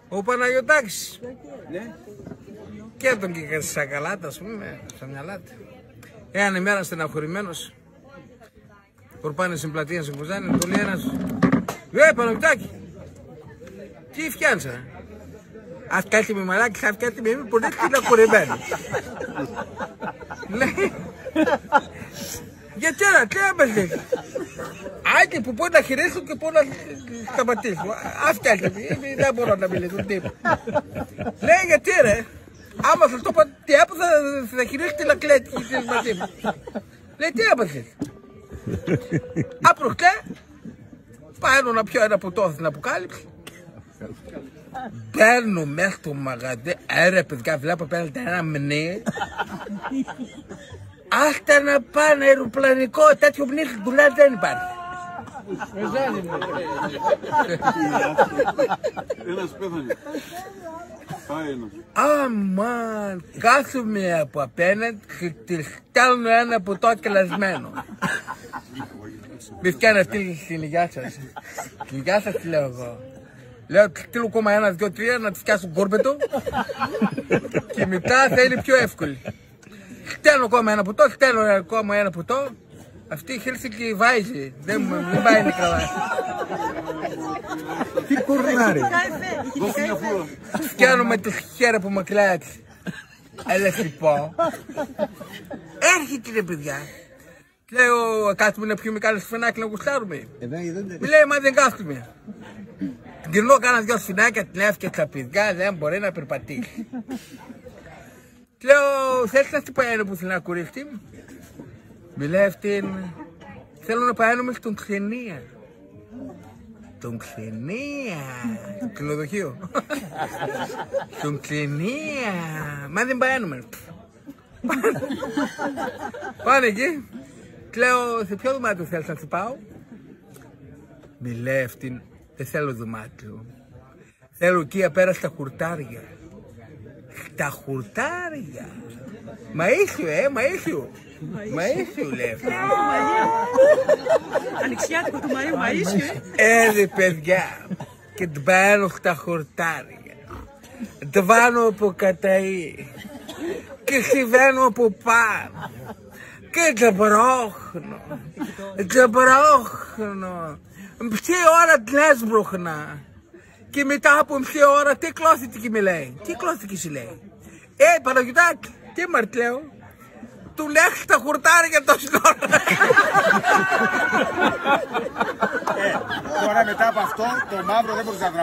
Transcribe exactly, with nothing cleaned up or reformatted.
Ο Παναγιωτάκης. Ναι. Και τον και σακαλάτα, ας πούμε, στα μυαλά του. Έναν ημέρα στεναχωρημένος, προπάνε στην πλατεία στην Κοζάνη, του λέει ένας: «Ε, Παναγιωτάκη, τι φτιάνσα?» «Αφκιάλ' τη με μαλάκα, θα αφκιάλ' τη με μη πονέκ' την ακουρεμένη». Λέει: «Γιατί ρε, τι έπαθες?» «Άιτε που πόνε τα χείλη σου και πόνε τα πατή σου. Αφκιάλ' τη με, μη, δεν μπορώ να μιλήσω, τίποτα». Λέει: «Γιατί ρε, άμα θα το πω, τι έπαθα, θα χειρίζεις την ακλέτη και την πατή μου». Λέει: «Τι έπαθες?» «Απροχτέ, πάω να πιω ένα ποτό στην αποκάλυψη. Μπαίνω μέσα στο μαγαζί, έρε παιδιά, βλέπω απέναντι ένα μνί. Άστα να πάνε αεροπλανικό, τέτοιο μνί στην κουλά δεν υπάρχει». Ένας πέθανε. Πάει ένας. Αμάν, κάθομαι από απέναντι και τη στέλνω ένα ποτό κελασμένο. Μη φτιάχνει αυτή τη γεια σας. Τη γεια σας, τη λέω εγώ. Λέω, τη στείλω ακόμα ένα, δυο, τρία, να τη φτιάσω κόρπετο. Και μετά θα είναι πιο εύκολη. Στέλνω ακόμα ένα ποτό, στέλνω ακόμα ένα ποτό. Αυτή η χέρι και βάιζε. Δεν, μου- δεν πάει καλά. Τι κουρνάρι. Δώσε μια φούλα. Φτιάχνω με τη χέρα που μακριά της. Έλα, λοιπόν. Έρχεται, ρε παιδιά. Λέω, «Κάθουμε να πιούμε κάνα σφινάκι να γουστάρουμε». Εδώ, εδώ, εδώ. Μη λέει, «Μα δεν κάθουμε». Την γυρνώ, κάνα δυο σφινάκια, την έφυγε στα παιδιά, δεν μπορεί να περπατήσει. Λέω, «Θέλεις να σε πάει ένα που θέλει να κουρευτεί?» Μη λέει αυτήν, «Θέλω να πάει ένα με στον ξενία». «Τον ξενία?» «Ξενοδοχείο». «Τον ξενία?» «Μα δεν πάει ένα με». Πάνε εκεί. Λέω, «Σε ποιο δωμάτιο θέλεις να σε πάω?» Μη λέει αυτήν, «Δεν θέλω δωμάτιο. Θέλω εκεί απέρα στα χουρτάρια». «Στα χουρτάρια?» «Μαΐσιο, ε, μαΐσιο». «Μαΐσιο», λέει αυτή. Ανοιξιάτικο το μαΐ-, μαΐσιο, ε. Έρε, παιδιά. Και την παίρνω στα χουρτάρια. Ντβάνω από κάτω και σιβαίνω από πάνω. Και ντεμπρόχνω. Ντεμπρόχνω. Μισή ώρα την έσπρωχνα. Και μετά από μισή ώρα, «Τι κλώθηκες?» μη λέει. «Τι κλώθηκες?» λέει. «Ε, Παναγιωτάκη, τι μ' ατ' λέω. Τουλάχιστον τα χουρτάρια το σνόρα». Ε, τώρα μετά από αυτό, το μαύρο δεν μπορείς να